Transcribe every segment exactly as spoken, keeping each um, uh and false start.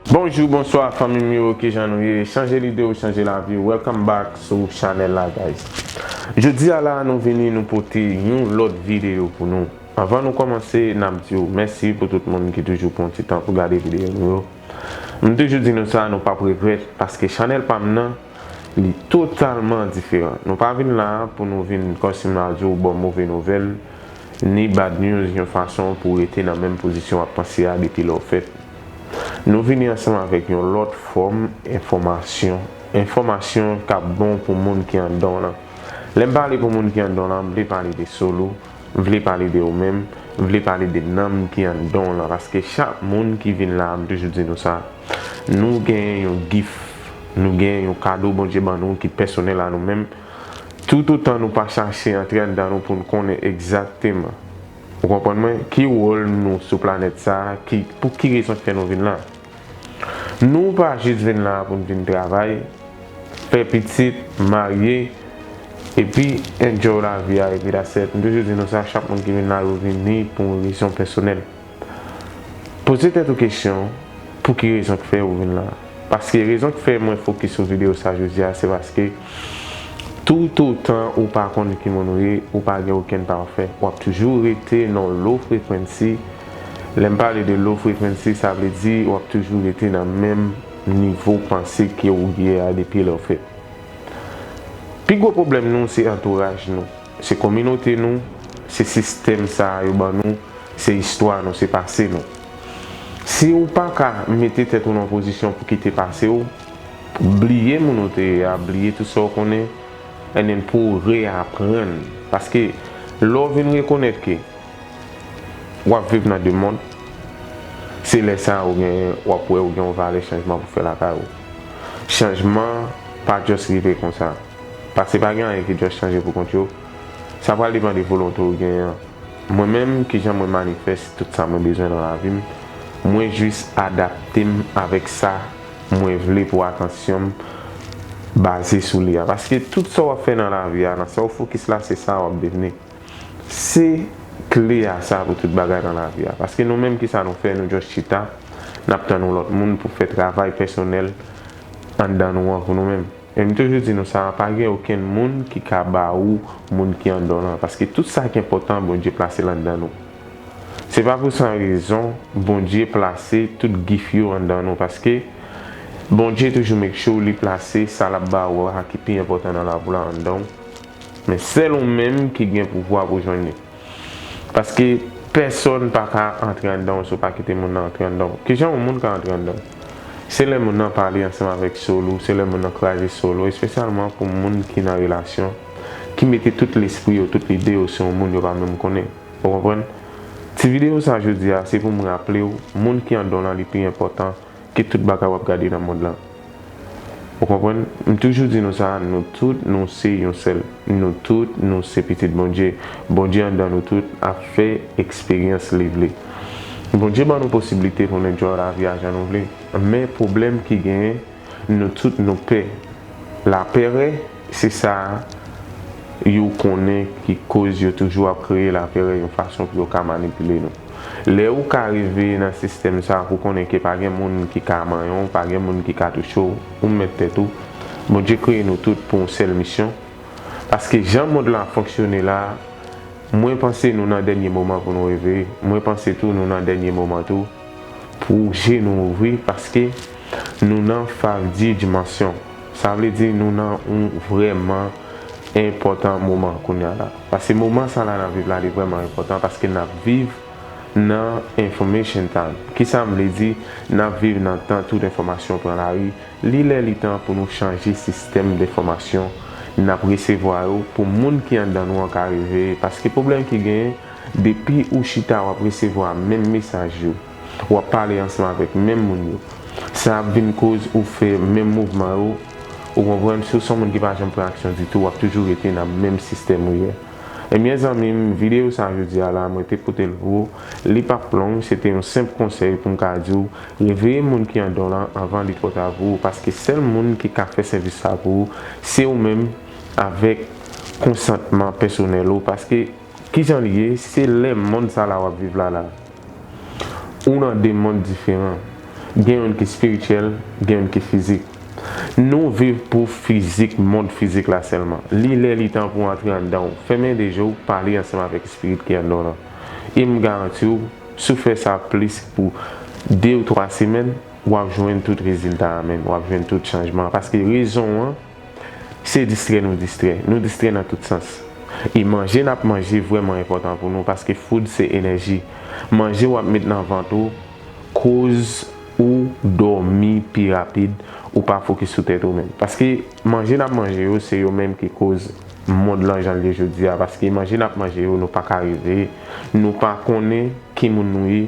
Bonjou, bonswa, fanmi m yo, kijan nou ye? Chanje lide w, chanje lavi w. Welcome back sou chanèl la, guys. Jodi a la, nou vini, nou pote yon lòt videyo pou nou. Anvan nou kòmanse, n ap di w mèsi pou tout moun ki toujou pran ti tan pou gade videyo nou yo. M toujou di nou sa, nou p ap regrèt, paske chanèl pa m nan, li totalman diferan. Nou pa vin la pou nou vin, kòmsi m ta di w, ba w move nouvèl, ni bad news, yon fason pou w rete nan menm pozisyon w ap panse a depi lè w fèt. Nou vini ansanm avèk yon lòt fòm enfòmasyon. Enfòmasyon k ap bon pou moun ki anndan w lan. Lè m pale pou moun ki anndan w lan, m vle pale de Solo, m vle pale de ou menm, m vle pale de nanm ki anndan w lan. Paske chak moun ki vin la, m toujou di nou sa, nou genyen yon gift, nou genyen yon kado Bondye ban nou ki pèsonèl a nou menm. Toutotan nou pa chache antre anndan nou pou n konnen egzakteman, ou konprann mwen, ki wòl nou sou planèt sa a, ki, pou ki rezon k fè nou vin la. Nou pa jis vin la pou n vin travay, fè pitit, marye, epi enjoy lavi a, epi that's it. M toujou di nou sa, chak moun ki vin la, yo vini pou yon rezon pèsonèl. Poze tèt ou kesyon, pou ki rezon k fè ou vin la? Paske rezon k fè mwen fokis sou videyo sa jodi a, se paske toutotan ou pa konn ki moun ou ye, ou pa gen okenn pafè. W ap toujou rete nan low frequency. Lè m pale de low frequency, sa vle di w ap toujou rete nan menm nivo panse ke ou ye a depi lè w fèt. Pi gwo pwoblèm nou, se antouraj nou, se kominote nou, se sistèm sa a yo ban nou, se istwa nou, se pase nou. Si ou pa ka mete tèt ou nan yon pozisyon pou kite pase w, bliye moun ou te ye a, bliye tout sa w konnen, and then pou w reaprann. Paske lè w vin rekonèt ke w ap viv nan de mond, se lè sa a ou gen, w ap wè ou gen yon valè chanjman pou fè lakay ou. Chanjman pa just rive konsa. Paske pa gen anyen ki just chanje pou kont yo. Sa pral depann de volonte ou genyen an. Mwen menm, kijan mwen manifès tout sa mwen bezwen nan lavi m, mwen jis adapte m avèk sa mwen vle pou atansyon m baze sou li a. Paske tout sa w ap fè nan lavi a, nan sa w fokis la, se sa w ap devni. Se kle a sa pou tout bagay nan lavi a. Paske nou menm, kisa nou fè? Nou just chita, n ap tann yon lòt moun pou fè travay pèsonèl anndan nou an pou nou menm. E m toujou di nou sa, pa gen okenn moun ki ka ba ou moun ki anndan w lan, paske tout sa ki enpòtan, Bondye plase l anndan nou. Se pa pou san rezon Bondye plase tout gift yo anndan nou, paske Bondye toujou make sure li plase sa l ap ba ou a ki pi enpòtan nan lavi w la anndan w. Men sèl ou menm ki gen pouvwa pou jwenn li. Paske pèsonn pa ka antre anndan w si w pa kite moun nan antre anndan w. Kijan yon moun ka antre anndan w? Se lè moun nan pale ansanm avèk soul ou, se lè moun nan kraze soul ou, espesyalman pou moun ki nan relasyon, ki mete tout lespri yo, tout lide yo sou yon moun yo pa menm konnen. Ou konprann? Ti videyo sa jodi a, se pou m raple w, moun ki anndan w lan li pi enpòtan ke tout bagay w ap gade nan mond lan. Ou konprann? M toujou di nou sa, nou tout, nou se yon sèl. Nou tout, nou se pitit Bondye. Bondye anndan nou tout ap fè eksperyans li vle. Bondye ban nou posiblite pou n enjoy lavi a jan nou vle. Men pwoblèm ki genyen, nou tout nou pè. Lapèrè, se sa yo konnen ki koz yo toujou ap kreye lapèrè yon fason pou yo ka manipile nou. Lè ou ka rive nan sistèm sa pou konnen ke pa gen moun ki ka manyen w, pa gen moun ki ka touche w, ou mèt tèt ou. Bondye kreye nou tout pou yon sèl misyon. Paske jan mond lan ap fonksyone la, mwen panse nou nan dènye moman pou nou reveye. Mwen panse tou nou nan dènye moman tou pou je nou ouvri, paske nou nan faz di dimansyon. Sa vle di nou nan yon vrèman enpòtan moman kounye a la. Paske moman sa la n ap viv la, li vrèman enpòtan paske n ap viv nan information time. Kisa m vle di? N ap viv nan tan tout enfòmasyon pran lari. Li lè li tan pou nou chanje sistèm enfòmasyon n ap resevwa yo pou moun ki anndan nou an ka reveye. Paske pwoblèm ki genyen, depi ou chita w ap resevwa menm mesaj yo, w ap pale ansanm avèk menm moun yo, sa ap vin koz ou fè menm mouvman yo. Ou konprann? Si w se yon moun ki pa janm pran aksyon ditou, w ap toujou rete nan menm sistèm ou ye. Ebyen, zanmi m, videyo sa jodi a la, mwen te pote l pou ou. Li p ap long, se te yon senp konsèy pou m ka di w, reveye moun ki anndan w lan anvan li twò ta pou ou, paske sèl moun ki ka fè sèvis sa pou ou, se ou menm avèk konsantman pèsonèl ou, paske kijan li ye, se lè mond sa la w ap viv la la. Ou nan de mond diferan. Gen youn ki espirityèl, gen youn ki fizik. Nou viv pou fizik, mond fizik la sèlman. Li lè li tan pou antre anndan w. Fèmen de je w, pale ansanm avèk espirit ki anndan w lan. E m garanti w, si w fè sa plis pou de ou twa semèn, w ap jwenn tout rezilta a menm. W ap jwenn tout chanjman. Paske rezon an, se distrè nou distrè. Nou distrè nan tout sans. E manje n ap manje vrèman enpòtan pou nou, paske food se enèji. Manje w ap met nan vant ou, koz ou dòmi pi rapid, ou pa fokis sou tèt ou menm. Paske manje n ap manje yo, se yo menm ki koz mond lan jan l ye jodi a. Paske manje n ap manje yo, nou pa ka reveye, nou pa konnen ki moun nou ye.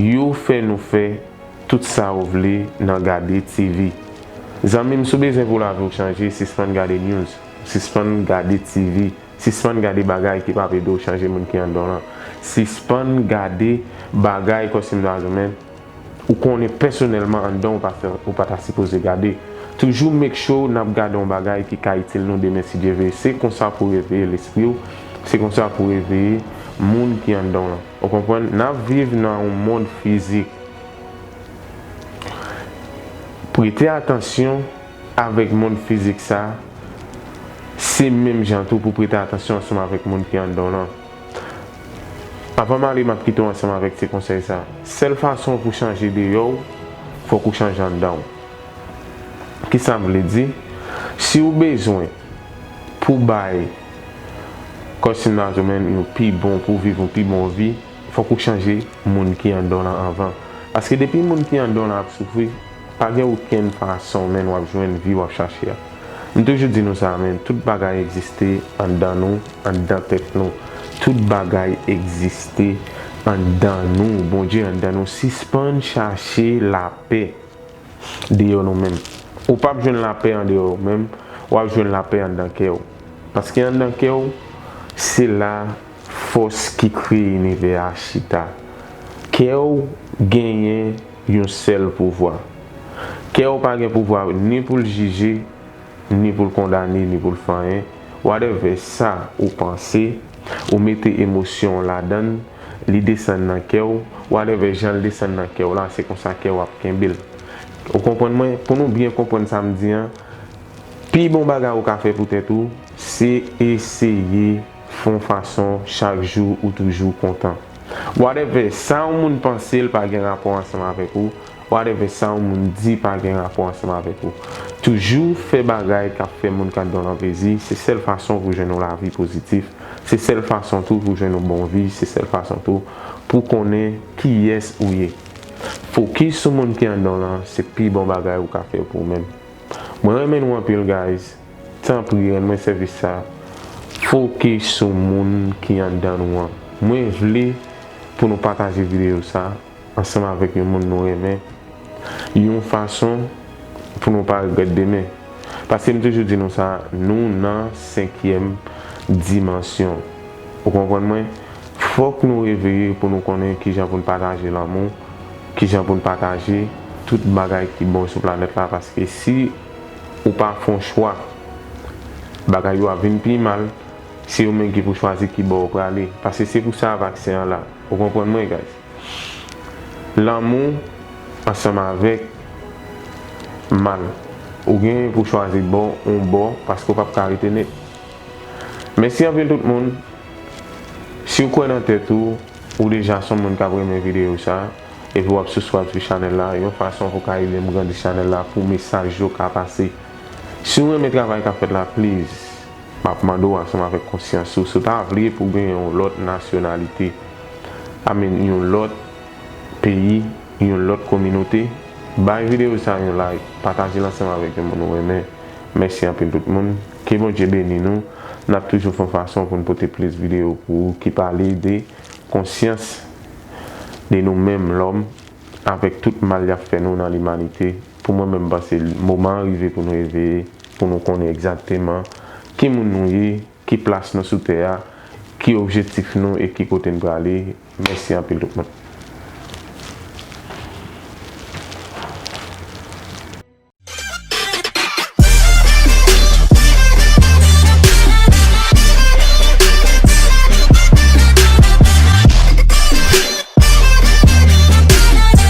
Yo fè nou fè tout sa ou vle nan gade T V. Zanmi m, si w bezwen pou lavi w chanje, sispann gade news, sispann gade T V, sispann gade bagay ki p ap ede w chanje moun ki anndan w lan. Sispann gade bagay kòm si m ta di w, men, ou konnen pèsonèlman anndan w pa fè, ou pa ta sipoze gade. Toujou make sure n ap gade yon bagay ki ka itil nou demen si Dye vle. Se konsa pou w reveye lespri w, se konsa pou w reveye moun ki anndan w lan. Ou konprann? N ap viv nan yon mond fizik. Prete atansyon avèk mond fizik sa, se menm jan tou pou prete atansyon ansanm avèk moun ki anndan w lan. Anvan m ale, m ap kite w ansanm avèk ti konsèy sa. Sèl fason pou chanje deyò w, fòk ou chanje anndan w. Kisa m vle di? Si w bezwen pou bay kòm si m ta di w, men, yon pi bon, pou w viv yon pi bon vi, fòk ou chanje moun ki anndan w lan anvan. Paske depi moun ki anndan w lan ap soufri, pa gen okenn fason, men, w ap jwenn vi w ap chache a. M toujou di nou sa, men, tout bagay egziste anndan nou, anndan tèt nou. Tout bagay egziste anndan nou. Bondye anndan nou. Sispann chache lapè deyò nou menm. Ou p ap jwenn lapè andeyò ou menm, w ap jwenn lapè anndan kè w. Paske anndan kè w, se la fòs ki kreye inivè a chita. Kè w genyen yon sèl pouvwa. Kè w pa gen pouvwa ni pou l jije, ni pou l kondane, ni pou l fè anyen. Whatever sa ou panse, ou mete emosyon w ladan l, li desann nan kè w, whatever jan l desann nan kè w la, se konsa kè w ap kenbe l. Ou konprann mwen? Pou nou byen konprann sa m di an, pi bon bagay ou ka fè pou tèt ou, se eseye fè yon fason chak jou ou toujou kontan. Whatever sa yon moun panse, l pa gen rapò ansanm avèk ou. Whatever sa yon moun di pa gen rapò ansanm avèk ou. Toujou fè bagay k ap fè moun k anndan w lan plezi. Se sèl fason pou jwenn yon lavi pozitif. Se sèl fason tou pou jwenn yon bon vi. Se sèl fason tou pou konnen kiyès ou ye. Fokis sou moun ki anndan w lan, se pi bon bagay ou ka fè pou ou menm. Mwen renmen nou anpil, guys. Tanpri, rann mwen sèvis sa. Fokis sou moun ki anndan nou an. Mwen vle pou nou pataje videyo sa ansanm avèk yon moun nou renmen, yon fason pou nou pa regrèt demen. Paske m toujou di nou sa, nou nan senkyèm dimansyon. Ou konprann mwen? Fòk nou reveye pou nou konnen kijan pou n pataje lanmou, kijan pou n pataje tout bagay ki bon sou planèt la, paske si ou pa fè yon chwa, bagay yo ap vin pi mal, se yo menm ki pou chwazi ki bò ou prale. Paske se pou sa vaksen an la. Ou konprann mwen, guys? Lanmou ansanm avèk mal. Ou genyen pou chwazi bò, yon bò, paske w p ap ka rete nèt. Mèsi anpil tout moun. Si w kwè nan tèt ou, ou deja se yon moun k ap renmen videyo sa, epi w ap subscribe sou chanèl la, yon fason pou w ka ede m grandi chanèl la, pou mesaj yo ka pase. Si w renmen travay k ap fèt la, please, m ap mande w ansanm avèk konsyans ou, si w ta vle pou w gen yon lòt nasyonalite, I mean, yon lòt peyi, yon lòt kominote, bay videyo sa yon like, pataje l ansanm avèk yon moun ou renmen. Mèsi anpil tout moun. Ke Bondye beni nou. N ap toujou fè yon fason pou n pote plis videyo pou ou ki pale de konsyans de nou menm lòm, avèk tout mal y ap fè nou nan limanite. Pou mwen menm, m panse moman an rive pou nou reveye, pou nou konnen egzakteman ki moun nou ye, ki plas nou sou tè a, ki objektif nou e ki kote n prale. Mèsi anpil tout moun.